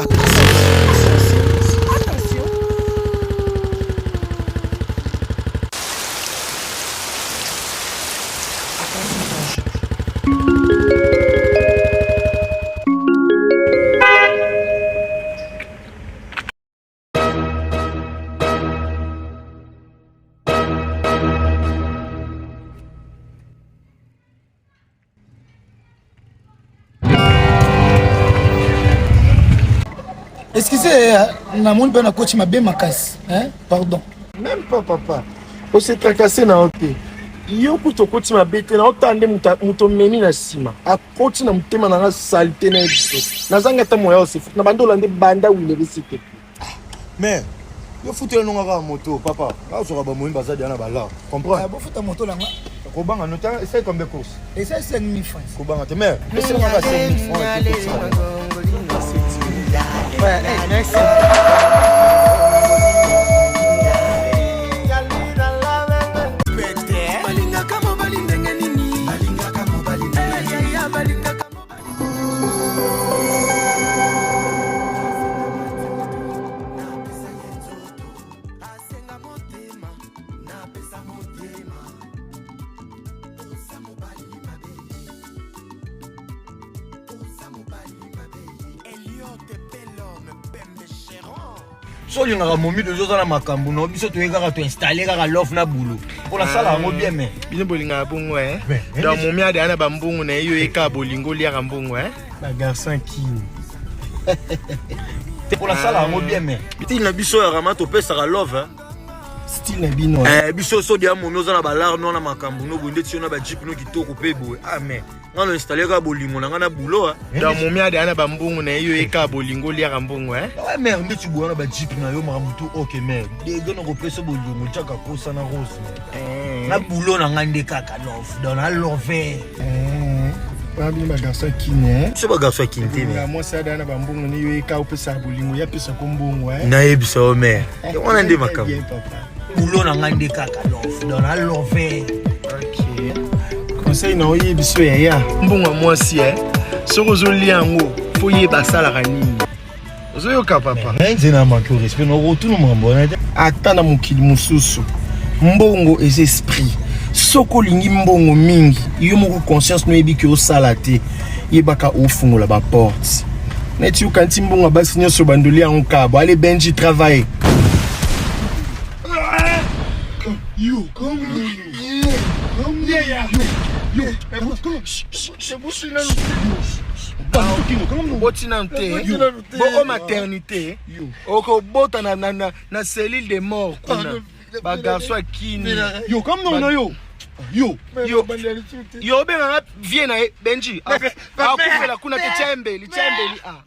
Attention. Attention, danger. Excusez, eh, namoni mpe nakoti mabe makasi hein? Pardon. Même pas papa. Ose tracasse na yo te. Yo kutu okoti mabe te na otala nde moto omemi na nsima akoti na motema na nga salite na ye biso nazangi ata moya osefuta na banda olande banda wilerisi te. Mais yo futela nonga kaka moto papa nga ozwaka bamoyi baza dia na balar comprendre ah, bofuta moto nanga kobanga no ta esali combien course esali 5000 francs kobanga te mais pesela nga 5000 francs. Ouais, hey, merci. So olingaka momi tozo oza na makambo no biso toye kaka toinstalle kaka love na bulo mpo nasala yango bien mais bino bolingaka bongo eh? Donc momi adeya na bambongo na ye yo yeka bolingo oliaka mbongo eh? Bagarçon kini mpo nasala yango bien mais style na biso ya rama topesaka love eh? Style na bino eh, biso so deya momi oza na balare no na makambo no boye ndeti yo na bajipe no kitoko mpe boye ah mais nga na installe kaka bolingo na nga na boulot eh. Donc momi adeya na bambongo na ye yo yeka bolingo oliaka mbongo eh? Ouais, mère ndeti boye na bajipe na yo makambo tu ok mère dege nakopesa bolingo tiaka kosa na rose Eh. Na boulot na nga nde kaka love donc na love. Wana bino bagarçon ya kini. Biso bagarçon ya kini te. Mwasi adeya na bambongo ne yo yeka opesaka bolingo ye apesako mbongo. Nayebisa yo mare wana nde makambo boulot na nga nde kaka love donc na love. Conseil na oyebi so yaya mbongo ya mwasi e soki ozolia yango fo yeba asalaka nini ozoyoka papa. Ngai nze na manque respect na okotuna makambo wana te. Ata na mokili mosusu mbongo eza esprit. Soki olingi mbongo mingi yo moko conscience noyebi ke osala te yebaka ofungola baporte neti yokanti mbongo ya basi nyonso bandoli yango kabo ale benji travaille. Yo, come yeah, yo, Oboti nanu te bo o maternité okobota na, na, na, na cellule de mort kuna bagarçon ya kini. Yo, comme non, yo. Yo, yo, yo obengaka vie na ye benji akufela kuna te tia mbeli tia mbeli ah.